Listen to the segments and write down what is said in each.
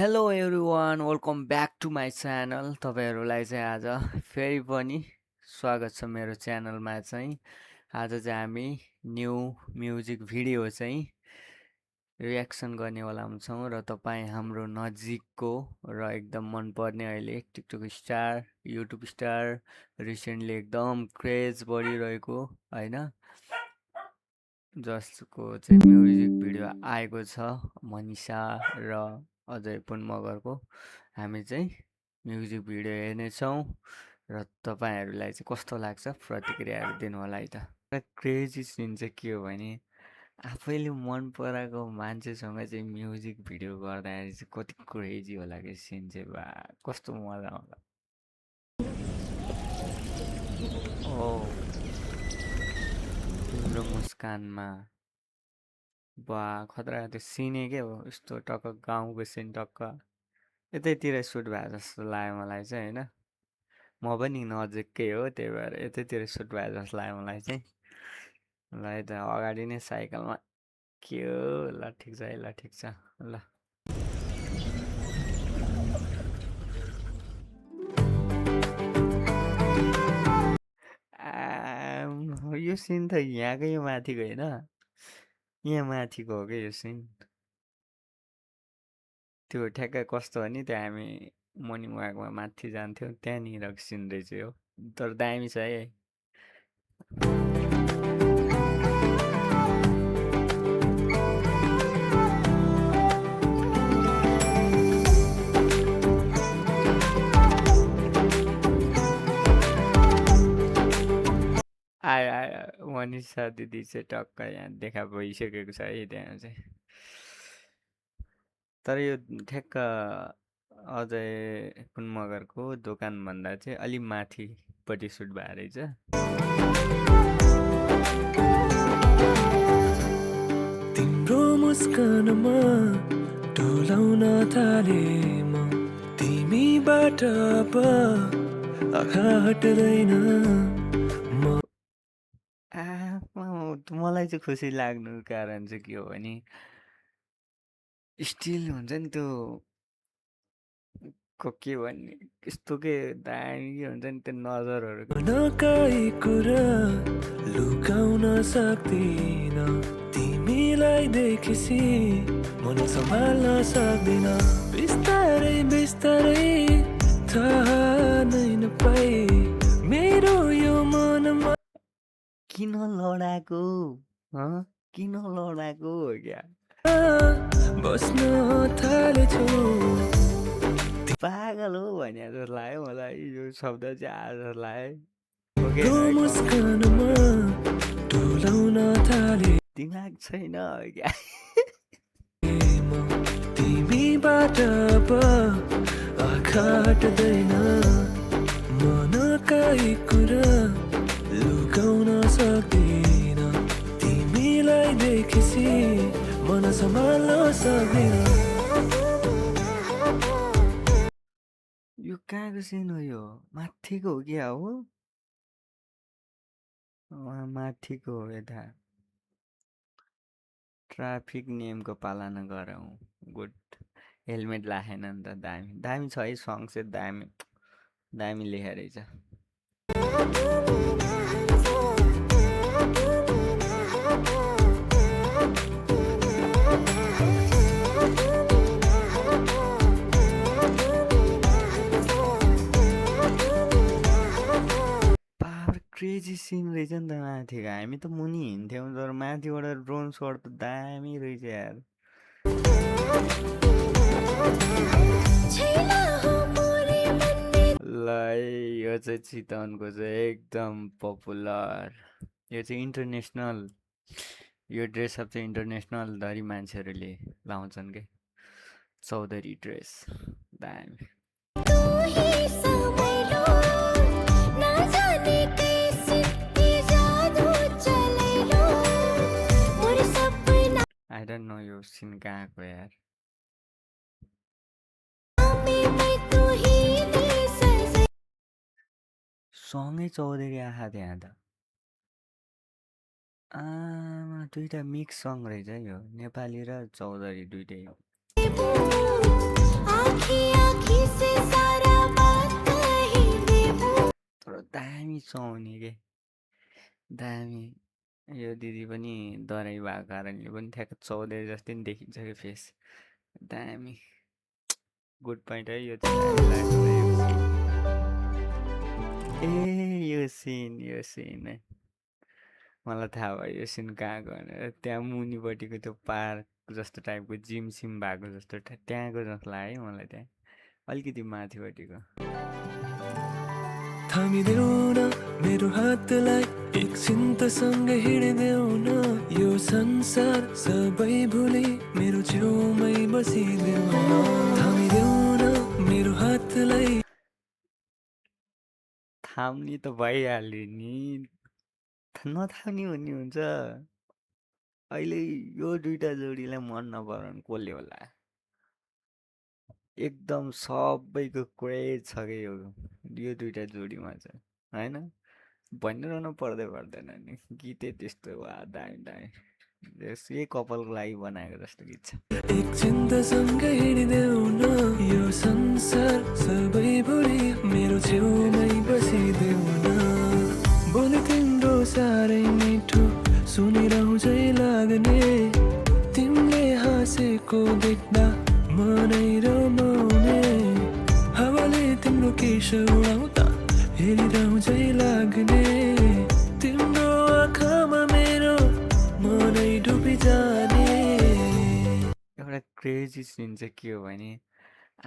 Hello everyone welcome back to my channel तपाईँहरूलाई चाहिँ आज फेरि पनि स्वागत छ मेरो च्यानलमा चाहिँ आज चाहिँ हामी न्यू म्युजिक भिडियो चाहिँ रियाक्सन गर्नेवाला हुन्छौँ र तपाईँ हाम्रो नजिकको र एकदम मनपर्ने अहिले TikTok star YouTube star recently एकदम क्रेज बढिरहेको होइन जसको चाहिँ म्युजिक भिडियो आएको छ मनिषा र अजय पुन मगरको हामी चाहिँ म्युजिक भिडियो हेर्नेछौँ र तपाईँहरूलाई चाहिँ कस्तो लाग्छ प्रतिक्रियाहरू दिनु होला है त क्रेजी सिन चाहिँ के हो भने आफैले मन पराएको मान्छेसँग चाहिँ म्युजिक भिडियो गर्दाखेरि चाहिँ कति क्रेजी होला कि सिन चाहिँ बा कस्तो मजा आउँला ओ तिम्रो मुस्कानमा बा खतरा त्यो सिने के हो यस्तो टक्क गाउँको सिन टक्क यतैतिर सुट भए जस्तो लाग्यो मलाई चाहिँ होइन म पनि नजिकै हो त्यही भएर यतैतिर सुट भए जस्तो लाग्यो मलाई चाहिँ ल यता अगाडि नै साइकलमा के हो ल ठिक छ है ल ठिक छ ल यो सिन त यहाँकै माथिको होइन यहाँ माथिको हो क्या यो सिन त्यो ठ्याक्कै कस्तो हो नि त्यहाँ हामी मर्निङ वाकमा माथि जान्थ्यौँ त्यहाँनिरको सिन रहेछ यो तर दामी छ है आयो आयो मनिषा दिदी चाहिँ टक्क यहाँ देखा भइसकेको छ है त्यहाँ चाहिँ तर यो ठ्याक्क अजय कुन मगरको दोकानभन्दा चाहिँ अलि माथिपट्टि सुट भए रहेछ तिम्रो मुस्कानमा डोलाउन थाले म तिमीबाट आँखा हट्दैन मलाई चाहिँ खुसी लाग्नु कारण चाहिँ के हो भने स्टिल हुन्छ नि त्यो के भन्ने यस्तो के दामी के हुन्छ नि त्यो नजरहरू नकाई कुरा लुकाउन सक्दिन तिमीलाई देखेसी मन सम्हाल्न सक्दिन बिस्तारै बिस्तारै थाहा नै नपाई मेरो यो मनमा किन लडाको किन लडाको हो क्या बस्न थालेछु पागल हो भने जस्तो लाग्यो मलाई यो शब्द चाहिँ आज तिम्रो मुस्कानमा डोलाउन थाले दिमाग छैन क्या तिमीबाट आँखा हट्दैन मनकाई कुरा लुकाउन सक्दिन तिमीलाई देखेसी मन सम्हाल्न सक्दिन यो कहाँको सिन हो यो माथिको हो क्या हो माथिको हो यता ट्राफिक नियमको पालना गरौँ गुड हेलमेट राखेन नि त दामी दामी छ है सङ चाहिँ दामी दामी लेखेको रहेछ क्रेजी सिन रहेछ नि त माथिको हामी त मुनि हिँड्थ्यौँ तर माथिबाट ड्रोन सट त दामी रहेछ यार ल यो चाहिँ चितवनको चाहिँ एकदम पपुलर यो चाहिँ इन्टरनेसनल यो ड्रेसअप चाहिँ इन्टरनेसनल धरी मान्छेहरूले लाउँछन् के चौधरी ड्रेस दामी आई डोन्ट नो यो सिन कहाँको यार सँगै चौधरी आँखा त्यहाँ त दुईटा मिक्स सङ रहेछ यो नेपाली र चौधरी दुइटै सुहाउने के दामी। यो दिदी पनि दराई भएको कारणले पनि ठ्याक्क 14 जस्तै नि देखिन्छ कि फेस। दामी। गुड पोइन्ट है यो चाहिँ दामी लाग्छ यो सीन। ए यो सिन है। मलाई थाहा भयो यो सिन कहाँको भनेर। त्यहाँ मुनिपट्टिको त्यो पार्क जस्तो टाइपको जिम सिम भएको जस्तो त्यहाँको जस्तो लाग्यो है मलाई त्यहाँ। अलिकति माथिपट्टिको। थामिदेऊ न मेरो हातलाई एकछिन त सँगै हिँडिदेऊ न यो संसार सबै भुली मेरो छेउमै बसिदेऊ न थामिदेऊ न मेरो हातलाई थाम्ने त भइहाल्यो नि। नथाम्ने भन्ने हुन्छ। अहिले यो दुईटा जोडीलाई मन नपराउने कसले होला? एकदम सबैको क्रेज छ क्या यो दुईटा जोडीमा चाहिँ होइन? भनिरहनु पर्दैन नि। गीतै त्यस्तो वा दामी दामी। यही कपालको लागि बनाएको जस्तो गीत छ। एकछिन त सँगै हिँडिदेऊ न यो संसार सबै भुली मेरो छेउमै बसिदेऊ न बोली तिम्रो साह्रै मिठो सुनिरहन्छै लाग्ने तिमीले हाँसेको देख्दा मनै रमाउने हावाले तिम्रो केश उडाउँदा हेरिरहन्छै लाग्ने तिम्रो आँखामा मेरो मनै डुबिजाने एउटा क्रेजी सिन चाहिँ के हो भने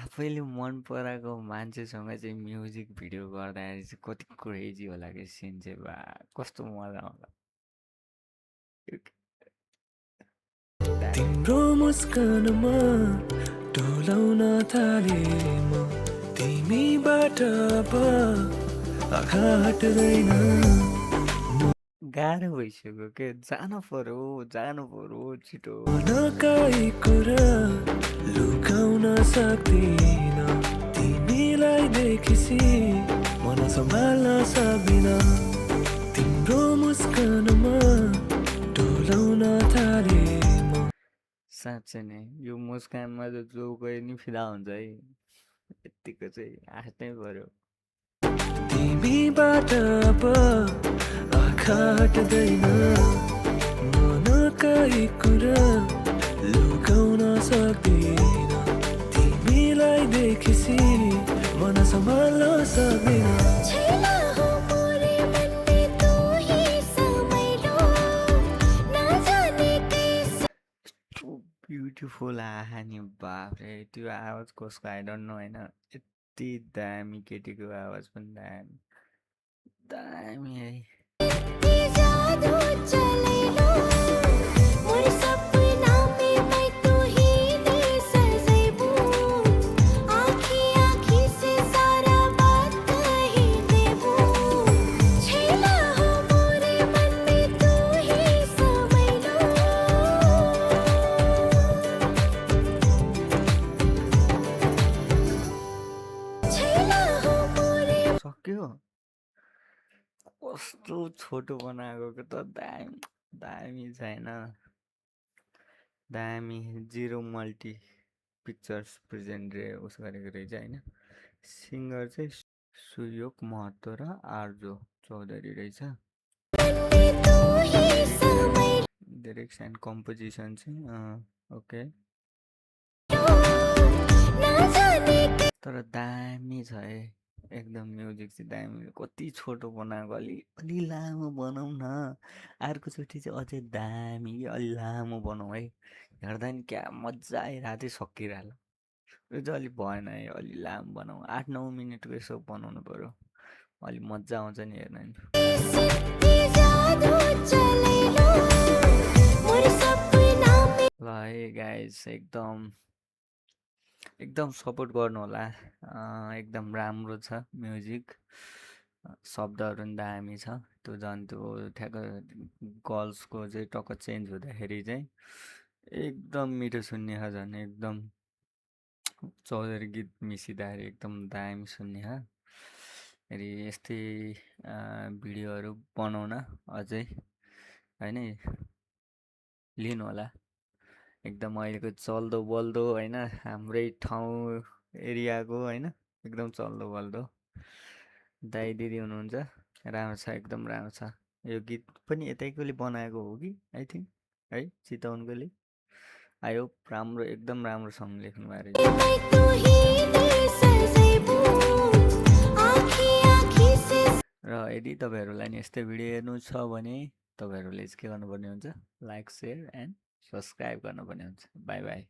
आफैले मन पराएको मान्छेसँग चाहिँ म्युजिक भिडियो गर्दाखेरि चाहिँ कति क्रेजी होला कि सिन चाहिँ बा कस्तो मजा आउँला। तिम्रो मुस्कानमा डोलाउन थाले म तिमीबाट अब आँखा हट्दैन गाह्रो भइसक्यो के जानु पर्यो छिटो। मनकाई कुरा लुकाउन सक्दिन तिमीलाई देखेपछि मन सम्हाल्न सक्दिन तिम्रो मुस्कानमा डोलाउन थाले म साँच्चै नै यो मुस्कानमा जो गयो नि फिदा हुन्छ है। यत्तिको चाहिँ हाँस्नै पर्यो। तिमीबाट अब आँखा हट्दैन मनकाई कुरा लुकाउन सक्दिन तिमीलाई देखेपछि मन सम्हाल्न सक्दिन ब्युटिफुल आहा नि बाफ्रे त्यो आवाज कसको आई डोन्ट नो होइन। यति दामी केटीको आवाज पनि दामी दामी है। सक्यो कस्तो छोटो बनाएको त दामी दामी छैन दामी जिरो मल्टी पिक्चर्स प्रेजेन्ट उस गरेको रहेछ होइन। सिङ्गर चाहिँ सुयोग महतो र आर्जो चौधरी रहेछ। लिरिक्स एन्ड कम्पोजिसन चाहिँ ओके तर दामी छ है एकदम म्युजिक चाहिँ दामी। कति छोटो बनाएको अलि लामो बनाऊ न अर्कोचोटि चाहिँ अझै दामी अलि लामो बनाऊ है। हेर्दा नि क्या मजा आइरहेको थियो सकिरहेको यो चाहिँ अलिक भएन है अलि लामो बनाऊ 8-9 मिनटको यसो बनाउनु पऱ्यो अलिक मजा आउँछ नि हेर्न नि। ल है गाइस एकदम सपोर्ट गर्नु होला। एकदम राम्रो छ म्युजिक शब्दहरू पनि दामी छ। त्यो झन् त्यो ठ्याक्क गर्ल्सको चाहिँ टक्क चेन्ज हुँदाखेरि चाहिँ एकदम मिठो सुन्ने छ झन् एकदम चौधरी गीत मिसिँदाखेरि एकदम दामी सुन्ने छ। फेरि यस्तै भिडियोहरू बनाउन अझै होइन लिनु होला। एकदम अहिलेको चल्दो बल्दो होइन हाम्रै ठाउँ एरियाको होइन एकदम चल्दो बल्दो दाइ दिदी हुनुहुन्छ राम्रो छ, एकदम राम्रो छ। यो गीत पनि यतैकोले बनाएको हो कि आई थिङ्क, है चितवनकोले। आई होप राम्रो, एकदम राम्रो सङ लेख्नुभयो रहेछ। र यदि तपाईँहरूलाई नि यस्तै भिडियो हेर्नु छ भने तपाईँहरूले चाहिँ के गर्नुपर्ने हुन्छ, लाइक, सेयर एन्ड सब्सक्राइब गर्नुपर्ने हुन्छ। By by.